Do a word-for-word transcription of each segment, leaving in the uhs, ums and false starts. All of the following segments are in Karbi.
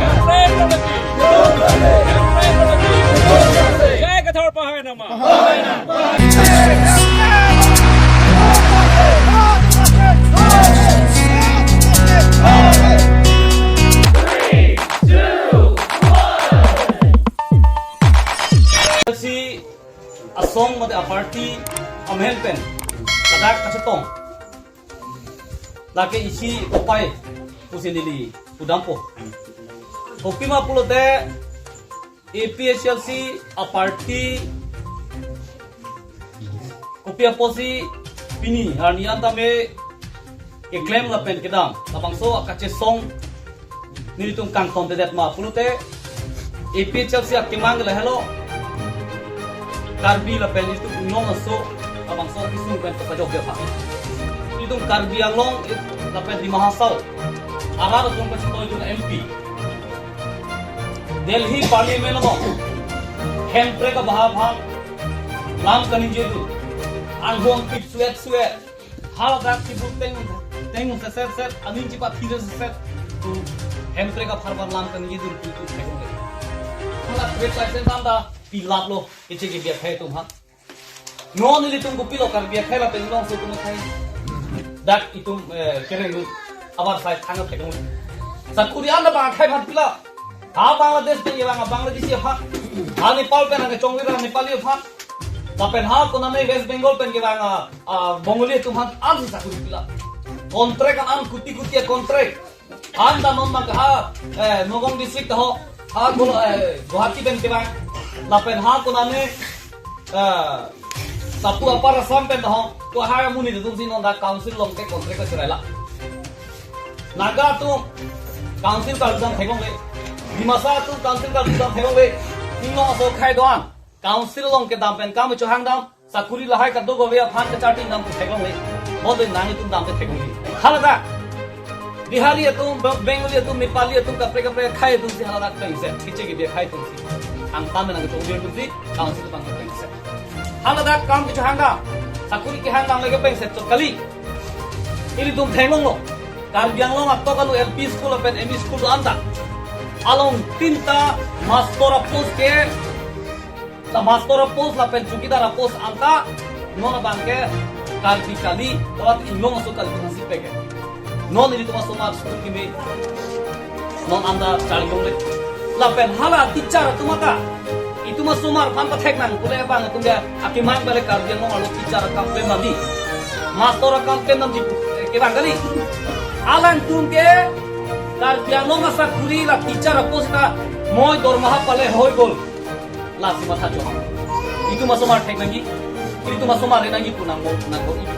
Kaprek Karbi. Kaprek Karbi. Jai Kathar Pahai Nama. Si asong mate aparty amen pen ladak kachetong. Lake isi upai pusi neli pudampo. Kopima pulote A P H L C aparty kopi apotsi pini arni an tame keklem lapen kedam labangso akachesong nelitum kangtondedet ma pulote A P H L C akemang lahelo Karbi lapen itum Inglong aso labangso kisung pen kepajok dia pa. Itum Karbi Anglong it- lapen Dima Hasao arat atum kachetong itum M P. Delhi Parliament along Hemprek abahar aphan lam kaningje dun. Anghong pit suet suet. Haladak kibut teng teng seset set aning chipat thir seset. Tu Hemprek apharbar lam kaningje dun tu tu thekong le. Hala trade license anta pilap lo keche kebi akhai atum ha. Non ilitum kopilo Karbi akhai lapen Inglong aso atum akhai. Dak itum eh, kereng dun. Abar sai thang thekong. Sakuri anta bang akhai aphan pila. Ha Bangladesh pen kevang Bangladeshi aphan. Ha Nepal pen kechongvir Nepali aphan. Lapen ha konane West Bengal pen kevang ah, ah, Bengali atum aphan ansi sakuri pila. Contract an kuti kuti contract. Anta non mang ha eh, Nagaon district ho. Ha Guwah- eh, Guwahati pen kevang. Lapen ha konane eh, Sapu Upper Assam pen ho. Ko ha amonit atumsi non dak council along ke contract kacheraila. Naga atum council kardom theklongle. Dimasa atum council kardom theklongle. Inglong aso akhai do-an. Council along kedam pen kam chohang dam. Sakuri lahai kadokave aphan kacharting dam theklongle. Bodoi nang itum dam theklongle. Haladak Bihari atum, Be- Bengali atum, Nepali atum, kaprek kaprek akhai atumsi haladak pengset. Keche kebi akhai atumsi. Angtan nang chongvir atumsi council abang pengset. Haladak kam kecho hang dam. Sakuri kehang dam lake pengset chot kali. Ilitum theklonglo. Karbi Anglong atok anu L P school lapen M E school do-an ta. Along tinta mastor apost ke, ta mastor apost lapen chowkidar apost anta non abang ke Karbi kali, lewat Inglong aso kali, pensi peke. Non ilitum asomar school kimi non anta charlongle. Lapen hala teacher atum anta itum asomar aphan pathek nang pule abang atum dia akemang balik Karbi Anglong arlo teacher akam pemnadi. Mastor akam pemnadi, eh, kevang kali. Alangtum ke Karbi Anglong asakuri la teacher apost ta moi dormaha pale hoi gol. Lasi matha chok. Itum asomar thek nangji. Itum asomar re nangji pu nangpo, nangpo itum.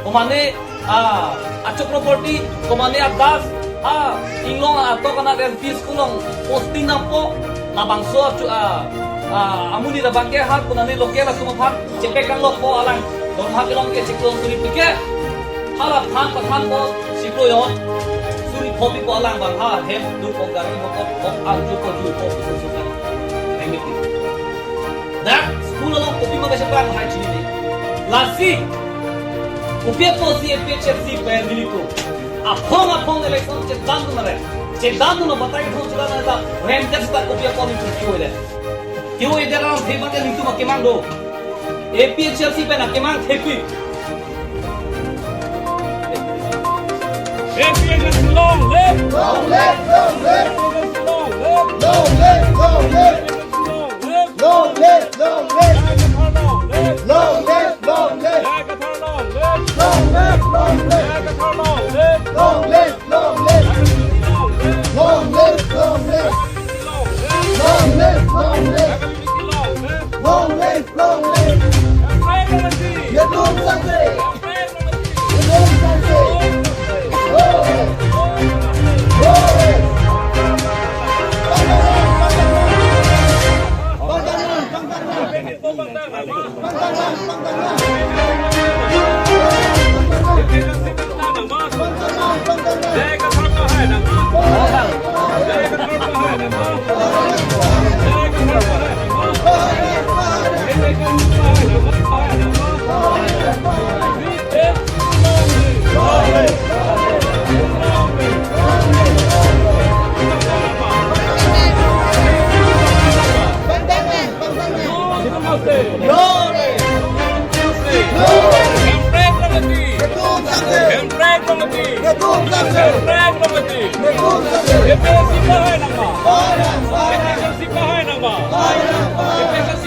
Komane ah, a Chakraborty, komane a Das, ah, Inglong atok anat L P school along posting nangpo, labangso achu, ah, ah, amonit abang ke ha konane local atum aphan chepek kanglokpo alang, dormaha kelong ke chiklo suri pike, hala than pathanpo chiklo jon, suri pho pipo alang abang ha, hem dukpo gari motor po, arju po ju po, susu kan. Remit. Dak school along kopima kachepang hai chinine. Lasi kopi apotsi A P H L C pen nelitum aphong aphong election chedan dun are. Chedan dun batai thon chudan ta rem tes ta kopi apot nelitum kiu ede. Kiu ede ram the bang nelitum akemang do. A P H L C pen akemang thepi. A P H L C long live! Long live, long live! A P H L C long live! Long live, long live! A P H L C long live! Long live, long live! Long live, long live! Jai Kathar long live! Jai Kathar long live! Long live, long live! Jai Kathar long live! Long live, long live! Long live, long live! Long live, long live! Long live, long live! Yadung Sangse! Yadung Sangse! Long live! Long live! Pangdanan, pangdanan! Pangdanan, pangdanan! Hemprek long ati. Hemprek long ati. Hemprek long ati. Hemprek long ati. Hemprek long ati.